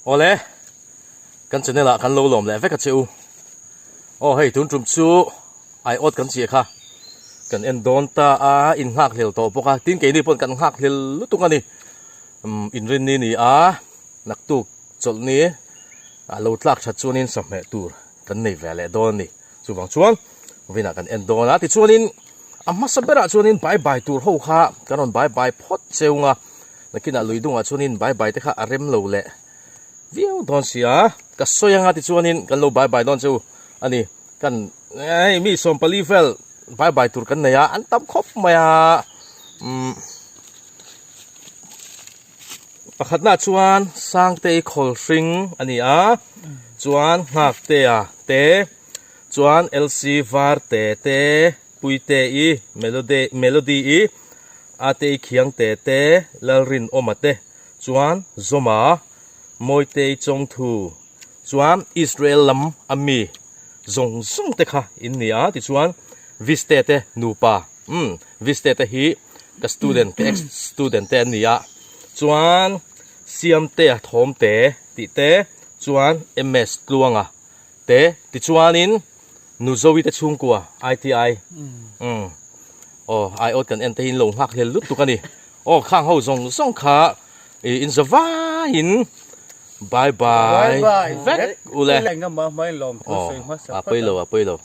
Awle, kan channel ah kan lo lawm leh vek a che u. Aw hei tun tum chu aiawt kan chiah kha kan en dawn ta a, in nghak hlel tawh bawk a, tin keini pawn kan nghak hlel lutuk a ni. Umm inrinni ni a, naktuk chawlhni a lo tlak that chuanin sahmeh tur kan nei ve leh dawn a ni. Chuvang chuan vawiinah kan en dawn a, tichuanin a hmasa berah chuanin bai bai tur ho kha kan rawn bai bai phawt cheu ang a, nakinah lui dungah chuanin bai bai te kha a rem lo leh viau dawn si a, ka sawi anga tichuanin kan lo bai bai dawn cheu a ni. Kan hei mi 14 vel bai bai tur kan nei a, an tam khawp mai a, umm pakhatnaah chuan Sangtei khawl hring a ni a, chuan Nghaktea te. Chuan LC Varte te, Puite i, Melody Melody i, Atei Khiangte te, Lalrinawma te, chuan Zawma, Mawitei Chawngthu, chuan Israel lam a mi zawng zawng te kha in ni a, tichuan Viste te nupa, umm Viste te hi ka student ka ex student te an ni a, chuan Siamtea Thawmte tih te, chuan MS Tluanga Te, tichuanin Nu Zoe te chhungkua ITI umm aw aiawt kan en te hi in lo nghak hlel lutuk a ni. Aw khang ho zawng zawng kha ih in za vaiin bye bye vek u le. Aw a pawi lo a pawi lo.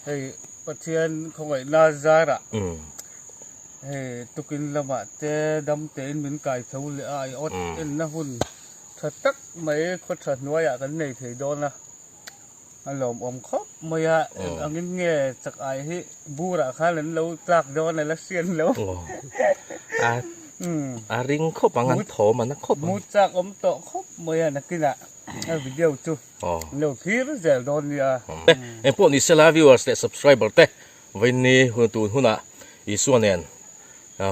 Hei Pathian khawngaihna zarah hei tukin lamah te dam tein min kai tho leh a aiawt enna hun Tha tak mai khaw tha hnuaiah kan nei thei dawn a, a lawmawm khawp mai a, eng angin nge chak ai hi burah khan an lo tlak dawn a la hriat lo. A ring khawp ang, an thawm an a khawp ang. Mu chak awm tawh khawp mai a nakinah a video chu an lo thlir zel dawn nia. Eng pawh ni sela viewers leh subscriber te vawiinni hun tun hunah Isua nen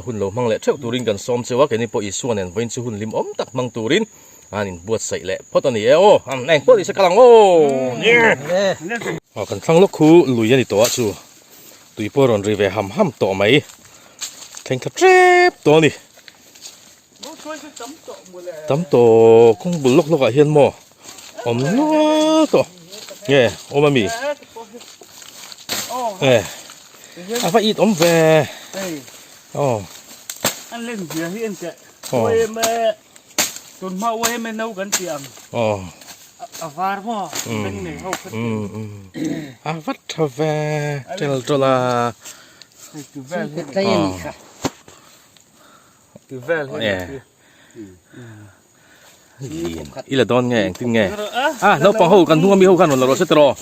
Hun lo hmang leh theuh turin kan sawm cheu a, keini pawh Isua nen vawiin chu hun hlim awm tak hmang turin an inbuatsaih leh phawt a ni e aw. Eng pawh nise kal ang aw. Aw kan thlang lawk khu lui a ni tawh a chu tui pawh a rawn ri ve ham ham tawh mai. Thleng thla tep tawh a ni. Tam tawh kawng bul lawk lawk ah hian maw awm nual tawh nge awm a mi nge a va it awm ve aw an len zia hi en teh uaime tun hma uaime no kan tih ang aw a var maw beng nei ho kha a va tha ve tel tawlh a I la dawn nge engtin nge a naupang ho kan hnung ami ho khan rawn la rawh se tiraw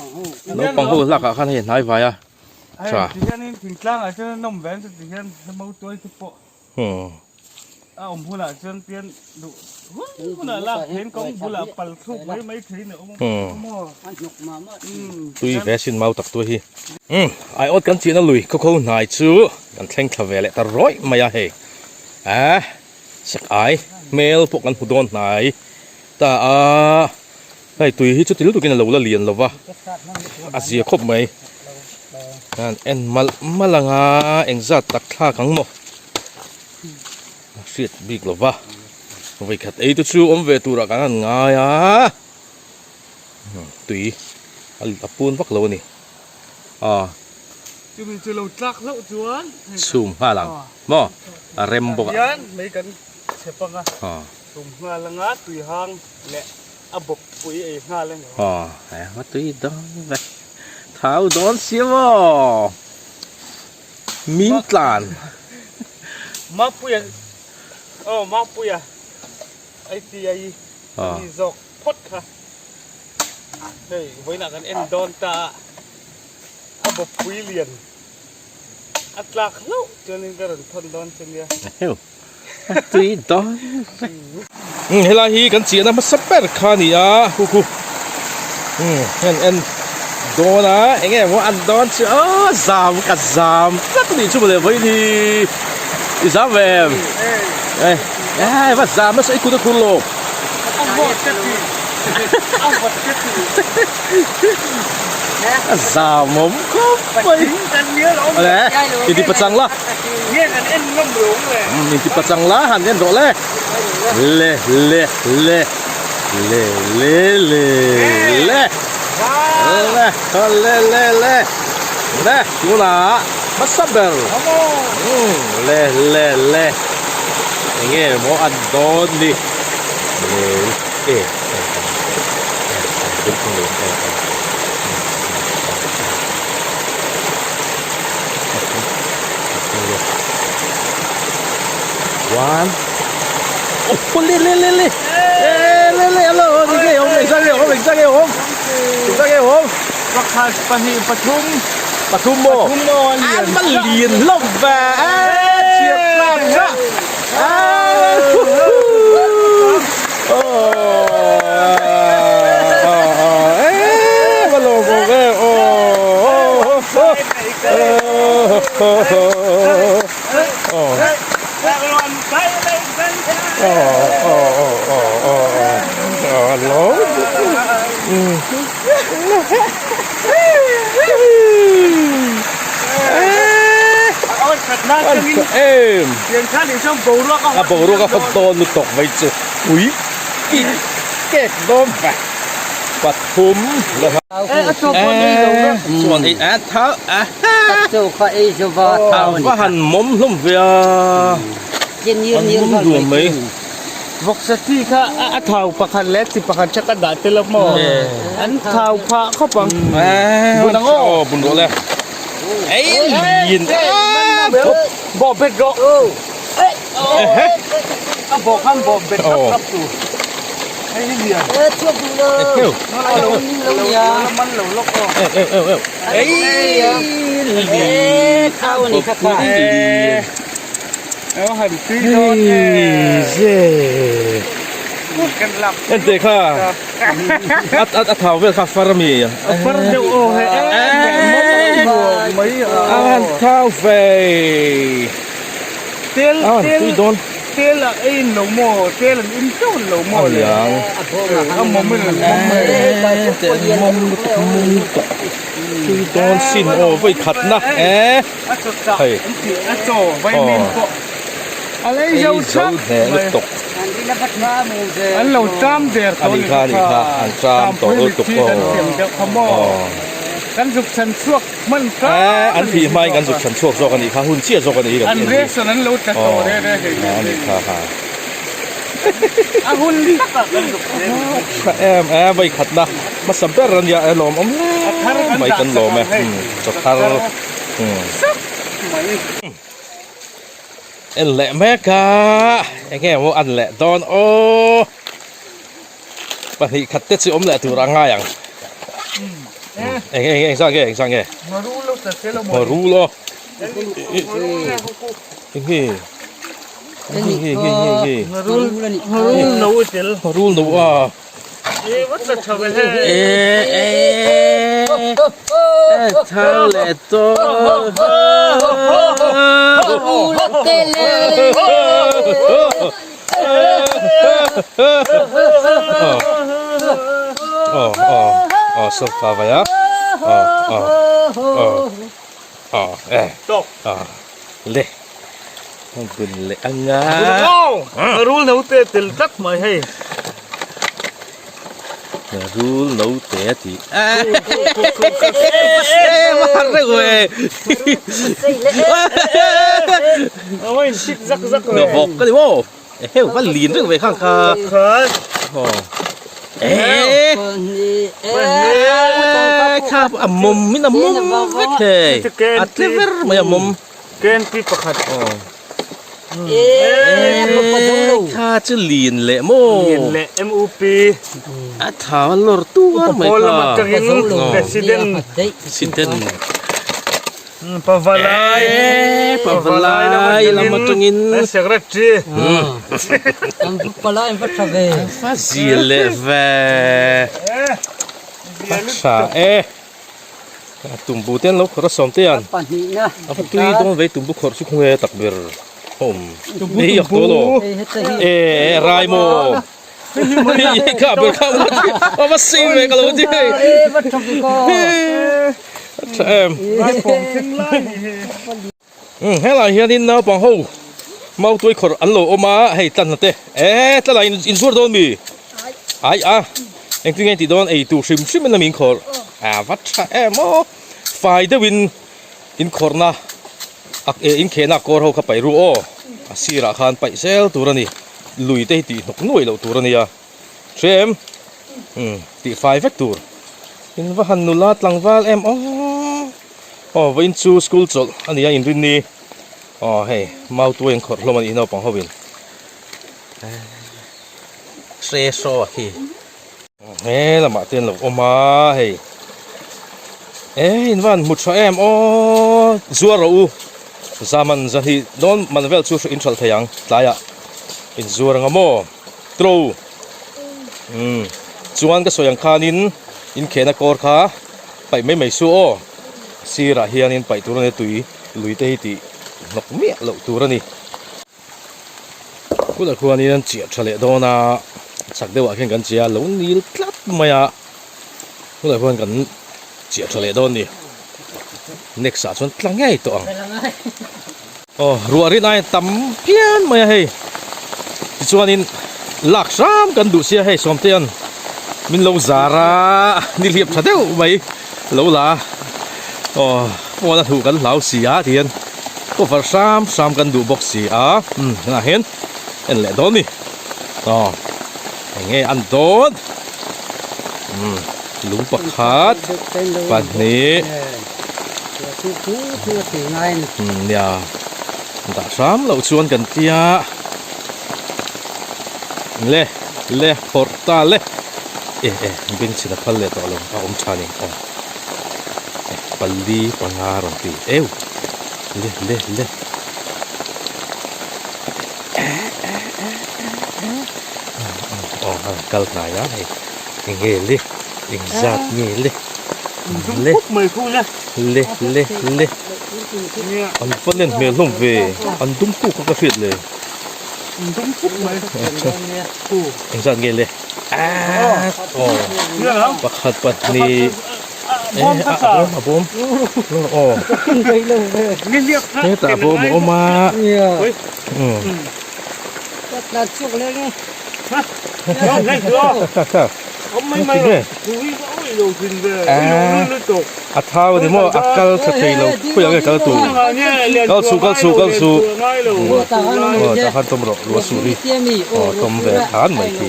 naupang ho lak ah khan hei hnai vai a tha tihianin thingtlang ah chuan an awm ve chu tihian motuai te pawh a awm hunah chuan tian duh hun hunah lak thein kawng bulah pal thluk mai mai thein a awm maw tui ve sin mau tak tuai hi aiawt kan chiahna lui khaw kho hnai chu kan thleng thla ve leh ta rawih mai a hei. A sak ai hmel pawh kan hmu dawn hnai ta a, hei tui hi chuti lutukin a lo la lian lo va, a zia khawp mai. An en malh malh ang a, engzat tak thlak ang maw? A hriat bik lo va, vawikhat ei te chu awm ve turah kan han ngai a, tui a pun vak lo a ni. A. Chumi chu lo tlak hlauh chuan. Chhum nghal ang maw? A rem bawk a. Hian mei kan chhep ang a. Chhum nghal ang a, tui hang leh a bawp pui ei nghal a ni. Aw, a tui dawn ve. Thau dawn sia maw? Min tlan. Mapuia, aw Mapuia, ITI a ni zawk phawt kha. Hei vawiinah kan en dawn ta a, a bawppui lian a tlak hlauh chuanin ka rawn thawn dawn che nia. Heu, a tui dawn vek. Umm helai hi kan chiahna hmasa ber kha a ni a, hu hu umm en en dawn a eng nge maw an dawn chu aw zam ka zam tlat a nih chu mawle vawiin hi i zam ve em? Eh va zam nasa i kut a khur lo. A zamawm khawp mai. Awle inti pachang la. Inti pachang la han en rawh le. Le le le. Le le le le le le le le le tunah hmasa ber le le le enge maw an dawn ni le e e e One. Oh, le le le le. Le le alo, ni nge awm, engzah nge awm, engzah nge awm. Engzah nge awm. Pakhat, pahnih, pathum. Pathum maw? Pathum maw a lian. An ma lian hlawm ve. Eh, chhiat tlak zah. Eh, oh, oh, oh, eh, va lawm awm e. Oh, oh, oh, oh, oh, oh. A boruak a hawt dawn lutuk mai chu ui kik kek dawn ve pathum chuan ei a tha a a va han mawm hlawm ve a an mawm duam mai. Vawksa chi kha a thau pakhat leh chi pakhat tha ka dah tel a maw an thau phah khawp ang bun ang aw bun rawh le ei lian em khawp bawh bet rawh a bawh khan bawh bet rap rap tur hei hi lian man lo lawk aw ei lian lian Ente kha a thau vel kha far ami a far deuh aw he a han thau ve tel tel tel a ei in lo maw tel an in teuh lo maw le a mawm in an mawm mai mawm lutuk mawm lutuk tui dawn sin aw vawi khat na e. A chaw chah an tih a chaw vaimin pawh a lei zo thak mai. An lo ṭam der tawh a nih kha an ṭam tawh lutuk aw kan siam deuh kha maw kan zuk chhan chhuak hman kha an thih hmain kan zuk chhan chhuak zawk a nih kha hun chiah zawk a nih an reaction an lo tla tawh re re hei a nih kha ha a hun takah kan zuk tha em em vawi khatna hmasa ber a nia lawm awm hle mai kan lawm e chaw thar En leh mek a enge maw an leh dawn aw pahnih khat te chu awm leh tur a ngai ang eng eng eng zah nge eng zah nge ngharul aw eng nge nge nge nge nge ngharul no a. Rul note tel tlat mai hei. Rul note a ti. Bawk ka ni maw? Eheu va lin reng ve khang kha. Kha a mawm in a mawm vek hei. A tle ver mai a mawm. KNP pakhat. Kha chu lin leh maw? Lin leh MUP. A tha a lawr tuar mai kha. Pawl lam atangin President. President. Pavalai. Pavalai lam atangin. Secretary. Palai va tha ve. Va zil leh ve. Va tha e. Tumbu te an lo khawrh a sawm te an. Pahnihna. A va tui dawn vei tumbu khawrh chu khawnge tak ber awm. Hei hi ak dawn aw. E rai maw. Hei kha ber kha a va sei ve ka lo ti hei. A tha em. Helai hianin naupang ho mautuai khawrh an lo awm a hei tlanna te e tlanah in zuar dawn mi. Ai a, engtin nge tih dawn ei tur hrim hrim in a min khawrh. A va tha em aw. Fai deuhin in khawrhna e in khehna kawr ho kha paih ru aw. A sirah khan paih zel tur a ni. Lui te hi tih hnawk nuai loh tur a nia. Hria em? Umm tih fai vek tur. In va han nula tlangval em aw. Aw vawiin chu school chawlh a ni a inrinni. Aw hei mautuai an khawrh hlawm a nih hi naupang hovin. Hre hraw a khi he lamah te an lo awm a hei e in van hmu tha em aw zuar rawh u zaman zahnih dawn man vel chu in hralh thei ang tlaiah in zuar anga maw tro umm chuan ka sawi ang khanin in khehna kawr kha paih mai mai su aw sirah hianin paih tur a nia tui lui te hi tih hnawk miah loh tur a ni. Kutah khuanin an chiah tha leh dawn a, chak deuhah khian kan chiah a, lo nil tlat mai a, kutah khuan kan chiah tha leh dawn a ni. Next ah chuan tla ngei tawh ang. Aw ruah rin aia tam phian mai a hei, tichuanin lak hram kan duh sia hei Sawmtea'n min lo zar a, ni hliap tha deuh mai lo la a, aw phone a hluh kan hlau si a tihian. Cover hram hram kan duh bawk si a umm tunah hian en leh dawn ni aw eng nge an dawn umm lung pakhat pahnih umm nia dah hram loh chuan kan tia le le phawrh ta le e e bengchhin a phal leh tawh lo a awm tha ni aw. Pali panga rawn ti eu le le le aw a rawn kal hnai a hei eng nge le eng zat nge le le le le le an va len hmel hlawm ve an dum kuk a ka hriat le eng zat nge le. Aw pakhat pahnih eh a bawm a bawm aw hetah a bawm a awm a umm a thau a ni maw a kal tha thei lo khawiah nge kal tur kal suh kal suh kal suh aw tah khan tawm rawh ruah suh hi aw tawm ve than mai khi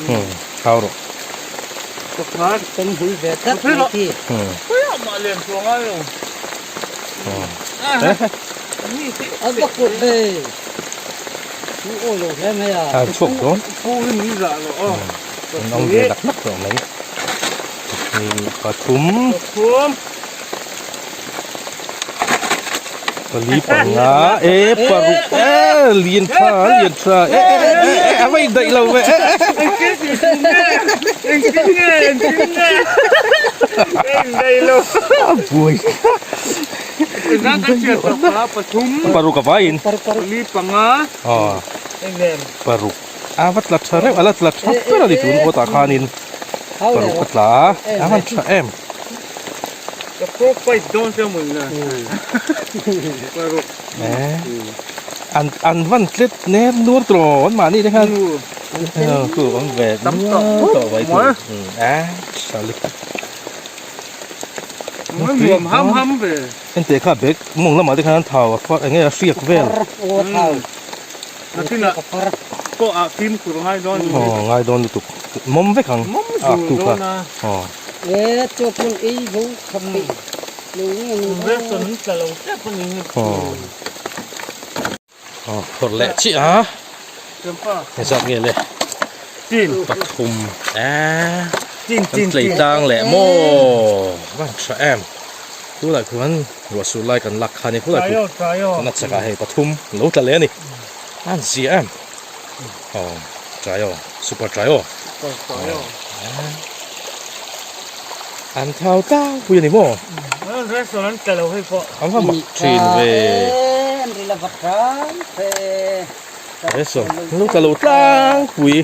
umm thau rawh a chhuak dawn an awm ve lak lak tawh mai pahnih pathum pali panga e paruk e lian tha lian tha e e e e a va indaih lo ve e a buai paruk a vaiin paruk a va tla tha reuh a la tla tha ber a ni tun kawtah khanin paruk a tla a a van tha em. An an van tlet ner nur tawh an mahni te khan chu awm ve nual tawh mai tur a tha lutuk. Henteh kha bag mawng lamah te khan an thau a far eng nge a hriak vel. Aw ngai dawn lutuk mawm vek ang a tu kha aw. Aw phawrh leh chiah a engzat nge le pathum eee kan tlei tlang leh maw van tha em tunah khuan ruah sur lai kan lak kha a ni khulai khu tuna chakah hei pathum lo tla leh a ni a an zia em aw trai aw super trai aw an thau tlangpui a ni maw an va mak thin ve restaurant lo tla lo tlangpui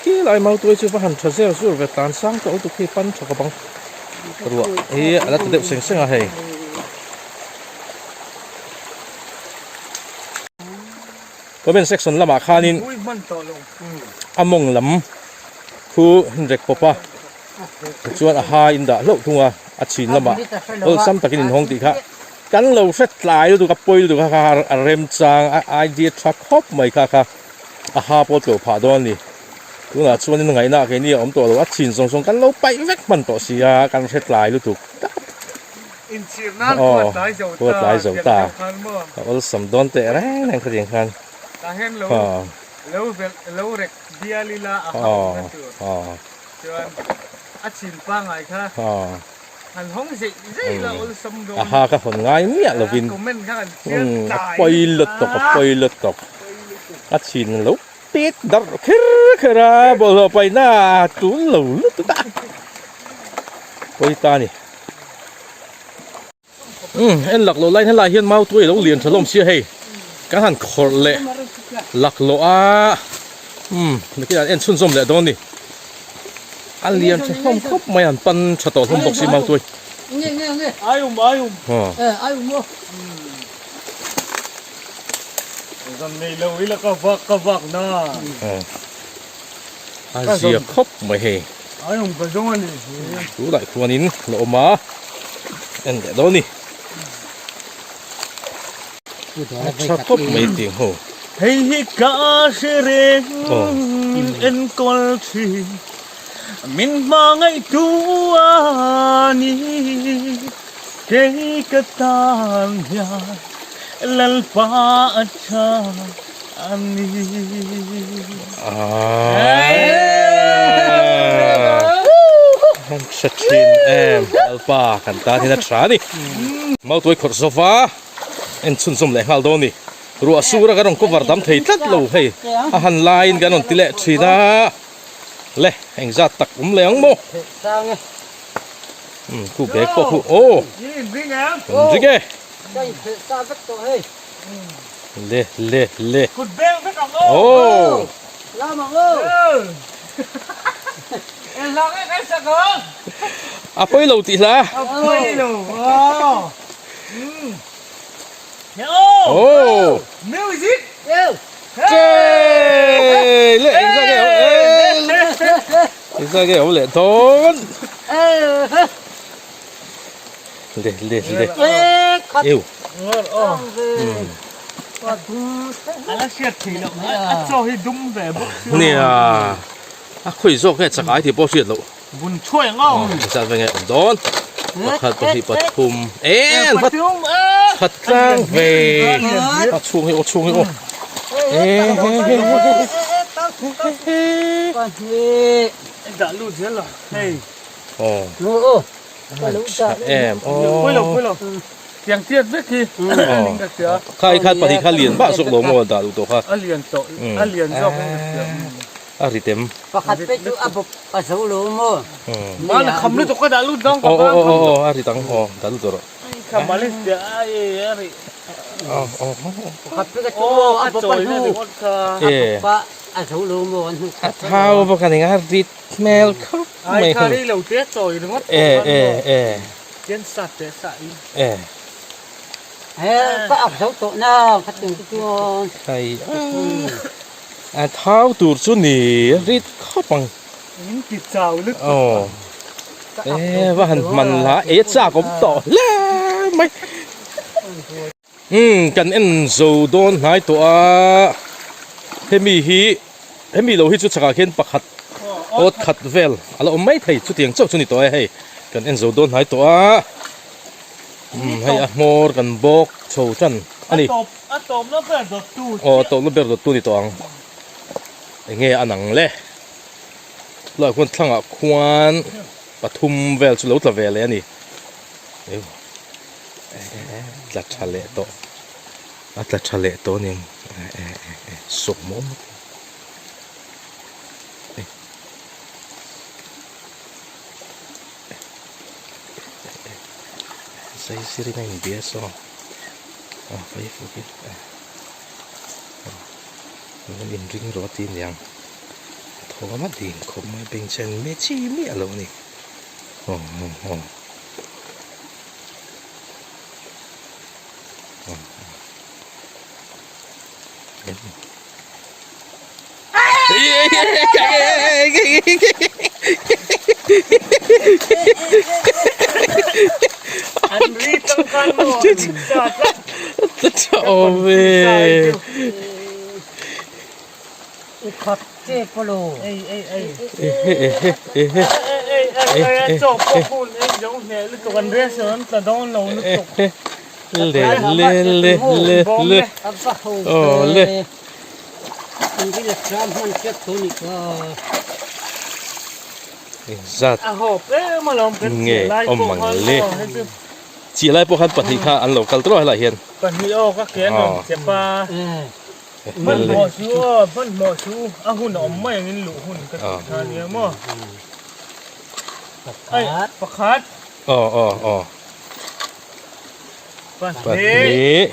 khi lai mautuai chu va han tha zel zur ve tan sang tawh lutuk hi pan tha khawp ang ruah hi a la ta deuh seng seng a hei. Comment section lamah khanin a mawng lam khu rek pawp a tichuan a ha in dah hlauh thung a a chhin lamah awlsam takin in hawng tih kha kan lo hre tlai lutuk a pawi lutuk a kha a remchang a idea tha khawp mai kha kha a ha pawh tlawh phah dawn a ni tunah chuanin ngaihna keini a awm tawh lo a chhin zawng zawng kan lo paih vek hman tawh si a kan hre tlai lutuk tak. Inchhir nan khua tlai zo ta, tlai zo ta. Tiang khan maw? A awlsam dawn teh reng reng khatiang khan. Tah hian lo lo velh lo rek bial ila a ha awmna tur. Chuan a chhin pangai kha han hawng zeih zeih la awlsam dawn. A ha kha hawn ngai miah lovin. Comment kha kan chhiar tlai. A pawi lutuk a pawi lutuk. A chhin lo pit darh kher kher a bawlhhlawh paihna a tul lo lutuk a. Pawi ta a ni. Umm en lak loh laiin helaiah hian mau tuai a lo lian tha hlawm sia hei kan han khawrh leh lak loh a umm nakinah an en chhunzawm leh dawn a ni a lian tha hlawm khawp mai a an pan tha tawh hlawm bawk si mau tuai a zia khawp mai hei. Tunah khuanin la awm a, en leh dawn a ni. A tha khawp mai tih ho. Hei hi ka hre reng min enkawl thin, min hmangaihtu a ni. Kei ka tan hian Lalpa a tha a ni. An hre thin em Lalpa kan tan hian a tha a ni. Mautuai khawrh zova en chhunzawm leh nghal dawn a ni. Ruah sur a kan rawn cover dam thei tlat lo hei a han laiin kan rawn ti leh thin a. Le engzat tak awm leh ang maw? Umm khu bag pawh khu aw ring e le le le aw a pawi lo tih hla aw Chey le engzah nge engzah nge awm leh dawn le le le eu nia a khawi zawk nge chak ai tih pawh hriat loh engzah nge awm dawn pakhat pahnih pathum en vat khat tlang ve a chhung hi aw chhung hi aw Khai khat pahnih kha lian vah zawk lo maw dah duh tawh kha a ri tem aw aw aw a ri dang aw dah lut tawh rawh. A thau bawk a ni a rit hmel khawp mai e e e e a thau tur chu ni rit khawp ang aw e va han hman la ei a chak awm tawh hle mai umm kan en zo dawn hnai tawh a hemi hi hemi lo hi chu chakah khian pakhat awt khat vel a la awm mai thei chutiang chauh chu ni tawh e hei kan en zo dawn hnai tawh a umm hei a hmawr kan bawk chho tan a ni aw a tawpna ber dawttu ni tawh ang enge a nang le. Chulaiah khuan thlangah khuan pathum vel chu lo tla ve leh a ni tla tha leh tawh a tla tha leh tawh a ni ang sawm awm zai zir in a inbia saw a an inring rawh a ti aniang. Thawm a ding khawp mai bengchheng mi chi miah lo a ni aw aw aw aw. An ri tang khan maw an sa tlat. Awm e. Ukhat che pawh Ei ei ei. Ehe ehe ehe. Ei ei ei ei chaw pawh hun ei zo hneh lutuk an restaurant an tla dawn lo lutuk. Le le le le le. Aw le. Engzat nge awm ang le. Chiah lai pawh khan pahnih kha an lo kal tawh helaiah hian. Pahnih aw ka ke an rawn chep a. Hmanhmawh chu aw hmanhmawh chu a hun a awm mai angin luh hun ka tih kha nia maw. Ai pakhat. Aw aw aw. Pahnih.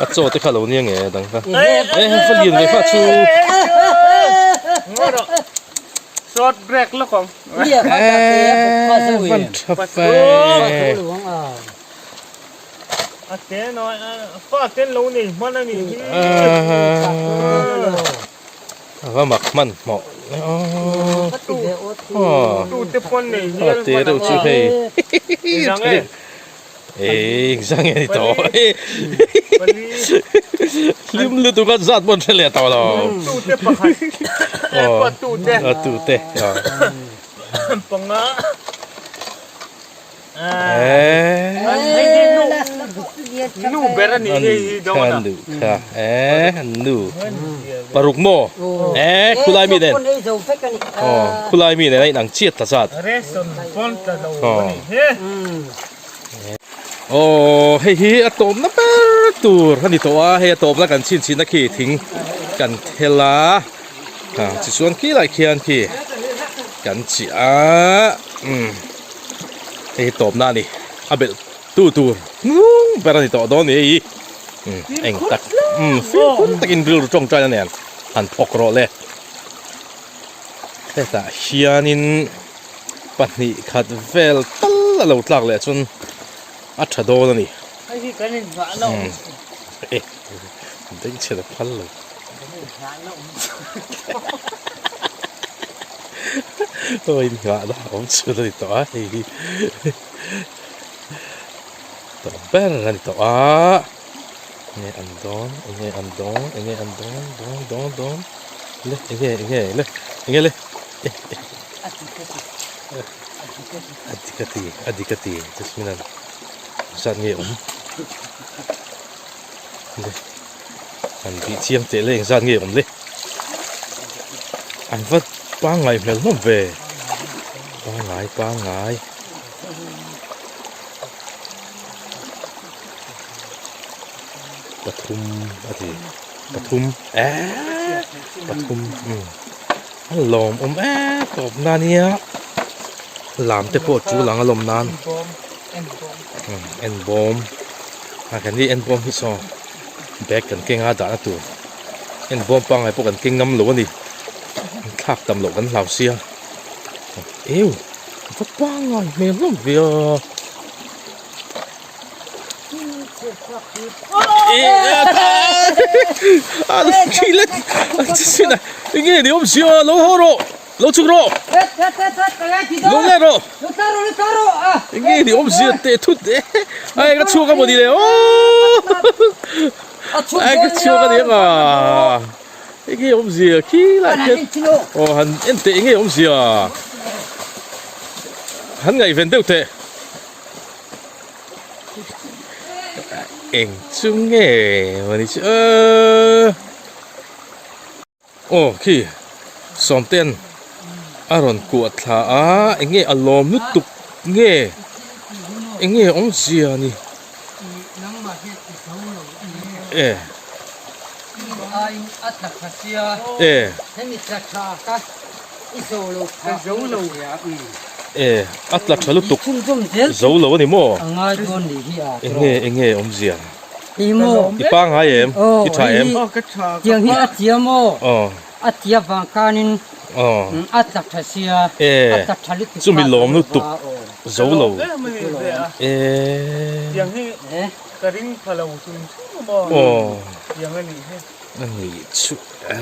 A chaw te kha lo nia nge dang kha. Eh fa lian ve fa chu. Short break lawk ang. Eh van tha fe. A te noi fa ten lo nei hman a nih hi. A va mak hman hmawh. Tu te pawn nei hial hman ang. Te deuh chu hei. Eng zang nge ni tawh hlim lutuk a zat pawn hre leh tawh lo. Tu te pakhat aw tu te a tu te panga eh nu ber ani hei hi dawn a nu kha eh nu paruk maw eh khulai mi nen aw khulai mi nen a inang chiat ta zat ration pawn tla lo ani he. Aw hei hi a tawpna ber tur a ni tawh a hei a tawpna kan chhinchhina khi thing kan thel a ah tichuan khi lai khian khi kan chiah a umm hei hi tawpna a ni a belh tu tur hnung ber a ni tawh dawn a ni hei hi umm eng tak umm fimkhur takin rilru tawngtaina nen han thawk rawh le hetah hianin. pahnih khat vel tal a lo tlak leh chuan a tha dawn a ni. Hei hi kan inhngahna awm chhun. E bengchhet a phal lo. Kan inhngahna awm chhun. Aw inhngahna awm chhun a ni tawh a hei hi tawh ber a ni tawh a. Enge an dawn enge an dawn enge an dawn dawn dawn dawn le enge enge le enge le. A dik a ti a dik a ti jasmine an zat nge awm le an bih chiang teh le engzat nge awm le an va pangngai hmel hlawm ve pangngai pangngai. Pathum a ti pathum eehh pathum umm a lawm awm eehh tawp na nia lam te pawh tul ang a lawm nan umm en bawm a kan ni en bawm hi saw bag kan keng a dahna tur en bawm pangngai pawh kan keng ngam lo a ni thlak tam loh kan hlau sia eu va pangngai hmel hlawm ve a. Enge ni awm sia lo haw rawh lo chhuk rawh lo let rawh enge ni awm sia teh thut e ai ka chhuak a maw ni le aww ai ka chhuak a ni ang a enge awm zia khi lai khian aw han en teh enge awm zia han ngaihven deuh teh. Eng chu nge mawni chu aaa aw khi sawmten a rawn kuah thla a eng nge a lawm lutuk nge eng nge awmzia a ni e e. E a tla tha lutuk zo lo a ni maw eng nge eng nge awmzia i pangngai em i tha em e chumi lawm lutuk zo lo e aw. A nih chu e.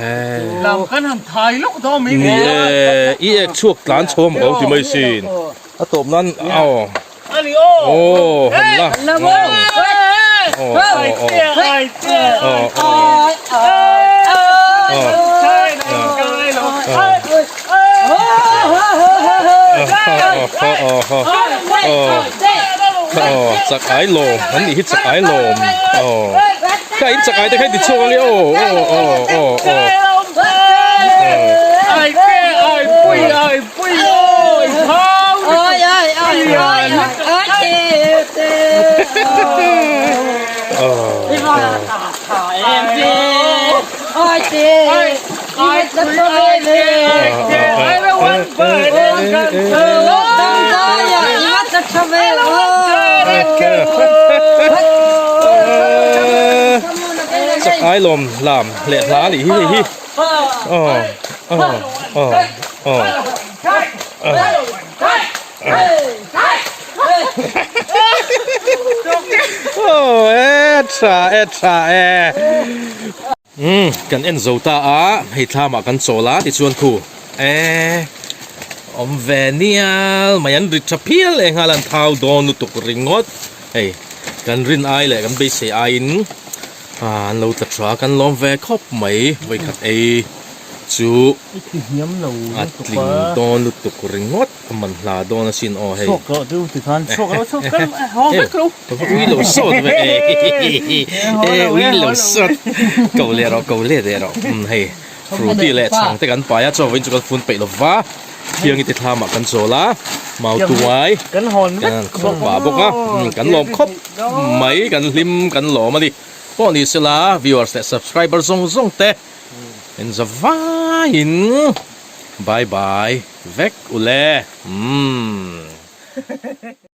Lam kan han thai lawk dawn mai Ni e, i ek chhuak tlan chho ang lo ti mai sin. A tawp nan aw. A ni aw. Aw han la. La maw. Aw aw aw. Ai che Aw aw. Ai ai ai lo. Aw aw aw. Aw chak ai lawm an nih hi chak ai lawm. Aw. Ka in chak ai te kha in ti chhuak ang e aw aw aw aw aw. Ai che ai pui ai pui oi thau. Ai ai ai ai ai te te. Aw. Ai te. Ai Ai pui ai che ai che ai lo wan bai Chak ai lawm lam leh hla a nih hi hei hi aw aw aw aw aw e tha e tha e. Umm kan en zo ta a, hei thlamah kan chawl a tichuan khu e awm ve nial mai an ri tha phial leh nghal an thau dawn lutuk ringawt hei kan rin ai leh kan beisei aiin an lo tla tha kan lawm ve khawp mai vawikhat ei chu a tling dawn lutuk ringawt. A man hla dawn asin aw hei. Chhuak rawh chu tikhan chhuak rawh chhuak kal haw vek rawh. Ka va ui lo sawt ve e ui lo sawt ko leh rawh ko leh leh rawh umm hei fruity leh chhang te kan pai a chaw vawiin chu kan fun peih lo va thiangi te thlamah kan chawl a mau tuai kan hawn vek kan khawp pah bawk a kan lawm khawp mai kan hlim kan lawm a ni pawh ni sela viewers leh subscriber zawng zawng te en za vaiin Bye bye vek ule umm.